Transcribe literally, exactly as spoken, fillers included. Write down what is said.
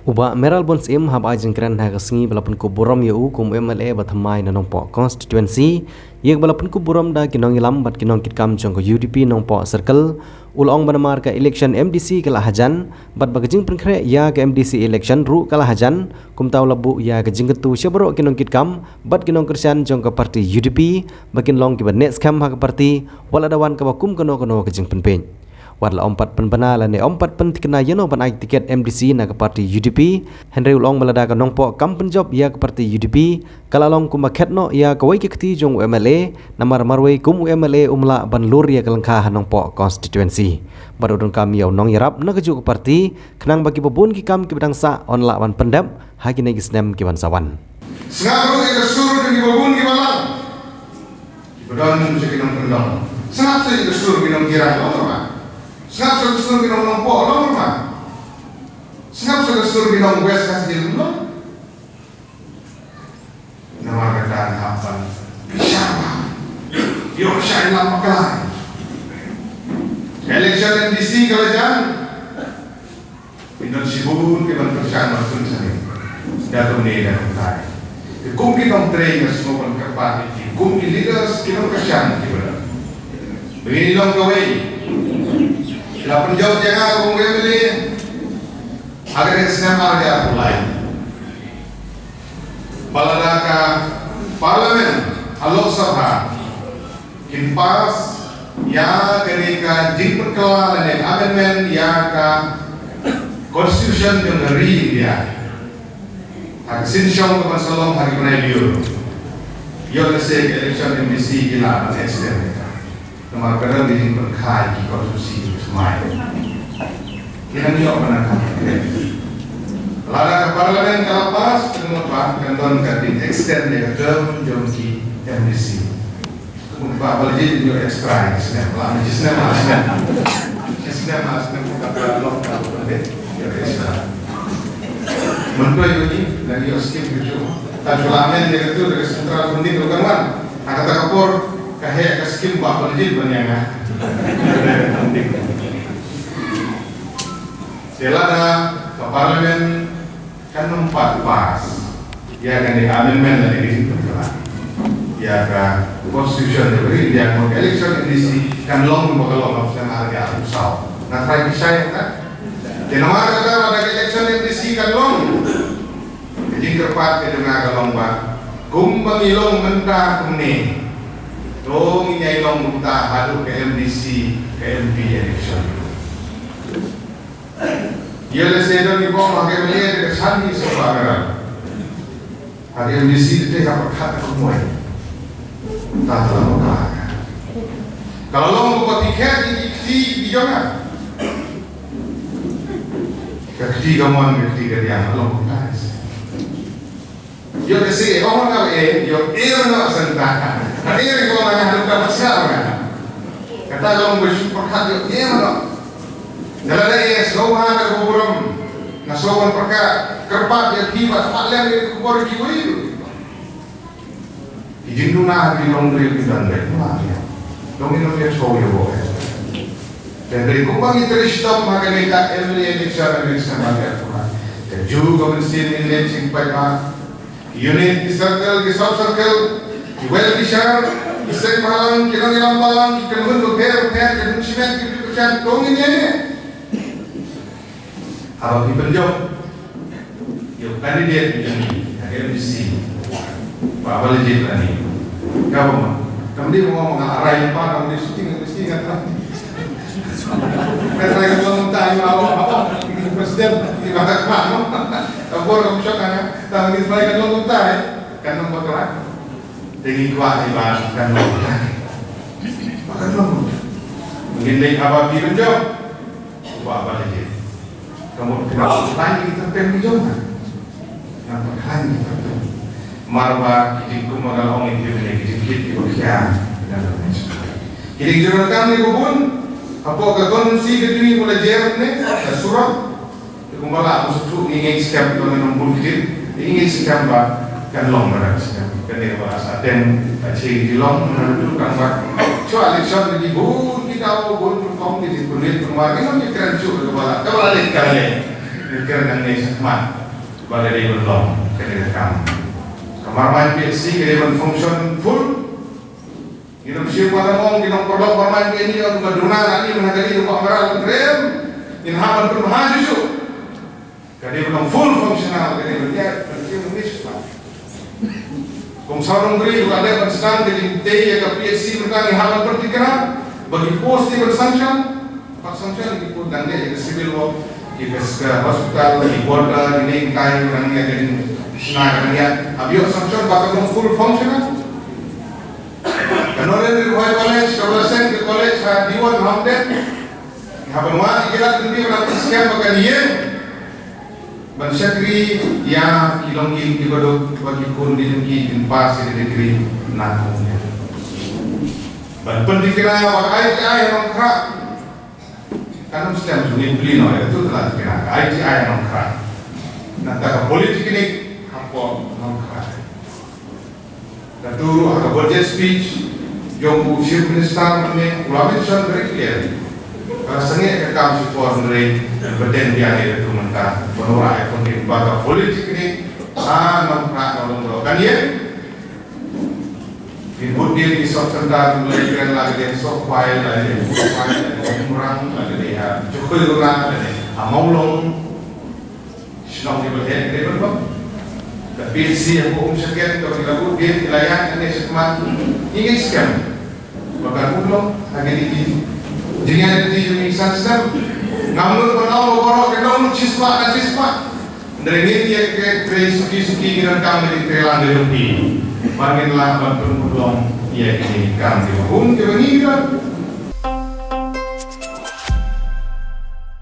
U Bah Mayralborn Syiem haba ai jingkren ha ka sngi ba la pynkup burom ïa u kum u M L A ba thymmai na Nongpoh Constituency, ïa kaba la pynkup burom da ki nongïalam bad ki nongkitkam jong ka U D P Nongpoh Circle, u la ong ba namar ka election M D C ka la hajan, bad ba ka jingpynkhreh ïa ka M D C election ruh ka la hajan, kumta u la buh ïa ka jingkyntu sha baroh ki nongkitkam bad ki nongkyrshan jong ka party U D P ba kin long kiba neh skhem ha ka party, wat la da wan kaba kum kano kano ka jingpynpeit. Wat la ym pat pynbna lane ym pat pynthikna ïano ban ai tiket M D C na ka party U D P, hynrei u la ong ba lada ka Nongpoh kam pynjop ïa ka party U D P, ka la long kumba khet noh ïa kawei ka kti jong u M L A, namar marwei kum u M L A um lah ban lur ïa ka lyngkha ha Nongpoh Constituency. Bad u donkam ïa u nongïarap na kajuh ka party, khnang ba kiba bun ki kam kiba dang sah yn lah ban pyndep ha kine ki snem ki ban sa wan. Sngap ruh ïa ka sur jong kiba bun kiba lang, kiba don sha ki nongkyndong. Sngap sa ïa ka sur ki nongkirai long ruh ma. Sngap sa ka sur ki nong Nongpoh long ruh ma. Sngap sa ka sur ki nong West Khasi Hills long. Namar kata nga hap ban bishar bha, ïoh shai lam bakla. Election M D C ka la jan. Ki don shibun ki ban pyrshang ban pynshane da kumne da kumtai. Te kum ki nongtrei nga sngewbha ban kyrpad ïa ki kum ki leaders ki nongkyrshan kiba don. Ba ngin long kawei. La pynjop ïa nga kum u M L A ha ka snem ar hajar arphew lai. Ba lada ka Parliament ha Lok Sabha kin pass ïa kane ka jingpynkylla lane amendment ïa ka Constitution jong ka ri India ha ka synshong ka ban sa long ha ki bnai lyiur, ïoh lehse ka election M D C ki lah ban extend. Namar ka don ka jingpynkhie ki constituency ki thymmai. Ki nang ïoh ban nang kham kren. Lada ka Parliament ka la pass, ka mut ba kan don ka jing extend ïa ka term jong ki M D C. Ka mut ba balei jin ïoh extra ïa ki snem, la ki snem, la snem. Ki snem, la snem, ka ba long ka ba ïoh extra. Mynta ïoh ni, nang ïoh skim ki jong. Ka jula men ïa ka tu, ka central funding ka kan wan. Ha kata ka por, ka heh ka skim ba ka legit ban ïa nga. Te lada ka Parliament kan ym pat pass ïa kane ka amendment lane ka jingpynkylla ïa ka Constitution jong ka ri India, ka election M D C kan long ba ka long ha u snem ar hajar arphew saw. Nga tharai phi shai ïa kata. Te namar kata lada ka election M D C kan long, ka jingkyrpad ka jong nga ka long ba kumba ngi long mynta kumne, to ngin ïai long kumta haduh ka M D C, ka M P election. Ïa lehse don kiba ong ha ka M L A ka shani sngewbha ka ran. Ha ka M D C te ka pyrkhat ka kumwei. Ta ta la ka. Ka la long kumba ki khet ki kti ki jong nga. Ka kti ka mon, ka kti ka diang, ka long kumta. Ïoh ka si, ong nga eh, ïoh eh mano senta. Ka eh ko nga hadu ka masa nga. Kata long ba shu pyrkhat ïoh eh mano. Nga la dei eh sngewbha ka burom. Nga sngewbha pyrkhat, kyrpad ïa phi ba pat lem ïa ka bor ki wei. Ki jingduna ha ki nongdrei ki don beit ma ïa. Dong ïa nong ïa show ïa bo. Te dei kumba ngi trei shitom ha kane ka M L A election, election election. Te ju ka mynsiem ngi leh jingpait ba. Unit ki circle, ki sub circle, ki well wisher, ki seng bhalang, ki nongïalam bhalang, ki kynhun bapher bapher, ki nongshim bynta, ki briew ba shan, to ngin ïa ne. Haba ki pynjop ïa u candidate jong ngi ha ka M D C, ba ba legit lane. Ka ba ma, kam dei ba ma nga arai pa, kam dei shooting, shooting nga trai. Nga trai ka long tai ma ba, ba president, ki ba ka ma. Ka bor kam shot nga, ta ngi trai ka long tai. Kan long bakla. Te ngi kwah ïa ba kan long bakla. Ba kan long. Ngin dei haba ki pynjop. Ba ba lagi. Ka mut ka khlaiñ ki tyrpeng ki jong ka. Ka khlaiñ ki tyrpeng. Mar ba ki jingkum ba ka long ki jingkit ki ba khia. Ki jingkit ki ba khia. Ki jingkit ki ba khia. Hapoh ka constituency ka jong ngi mula jer ne ka surok. Te kumba la u suthu ngi ngeit skhem, to ngi nong bun kti ngi ngeit skhem ba kan long ba dang skhem. Kane ka ba la sa tem ba che ngi long ba dang tu kan ba. Chwa election ngi bun ki daw bun tu kong ngi bun ngi kumba ngi nong ngi kren chu ka ba la ka ba la le ka le. Kren nangne shakhmat ba ka dei ban long kane ka kam. Ka Marmain P H C ka dei ban function full. Ngin ym shim pat ong ki nongpyndep Marmain P H C ong ka duna nangne mynta ka dei ba Mara Longtrem. Ngin hap ban pynbha shuh shuh. Ka dei ban long full functional, ka dei ban ïaid ban shim nangne shakhmat. Kum sawdong bri ruh ka dei ban sdang ka jingtei ïa ka P H C mynta, ngi hap ban pyntikna ba ki post ki ban sanction. Bad sanction ki post dang dei ïa ka civil work, ki bes ka hospital, ki border, ki ne ki kai, nang ïa ka jingshna ka nang ïa. Hap ïoh sanction ba ka long full functional. Ka Northern Ri Bhoi College, ka ba la seng ka college ha Diwon Hamden. Ngi hap ban wad ïa ki lad jong ki ba la pynskhem ba kan ïeng ban shakri ïa ki longïing ki baduk, ba ki khun ki jong ki kin pass ïa ka degree na kum. Ban pyntikna ba ka I T I ha Nongkhrah kan ym slem jong ngi pli noh, ïa tu la tikna ka I T I ha Nongkhrah. Nangta ka polytechnic hapoh Nongkhrah. Katu ruh ha ka budget speech jong u Chief Minister mynne u la mention very clear. Ka sangeh ka kam shipor, hynrei bteng biang ïa katu mynta ban wanrah ïa funding ba ka polytechnic ha Nongkhrah na Lumro kan ïeng. Kin bud dien ki sub center, la ïa kren la ka dei Sohphai, la ka dei Sohphai, la ka dei Umrang, la ka dei ha Jukui Runa, la ka dei ha Mawlong. Shnong ki ba heh ki dei ban long. Ka P H C hapoh Umshaken kaba ki la bud dien ki la ïaid hangne shakhmat. Ngi ngeit skhem ba kan bud long ha kine ki jingïaid lynti jong ngi san snem. Ngam nud ban ong ba baroh ki nongmut shispah ka shispah. Hynrei ngin ïa ki trei suki suki, ngi donkam ïa ki trei lang ka jong ki. Ba ngin lah ban pynbud long ïa kine ki kam kiba hun kiba ngi ki don.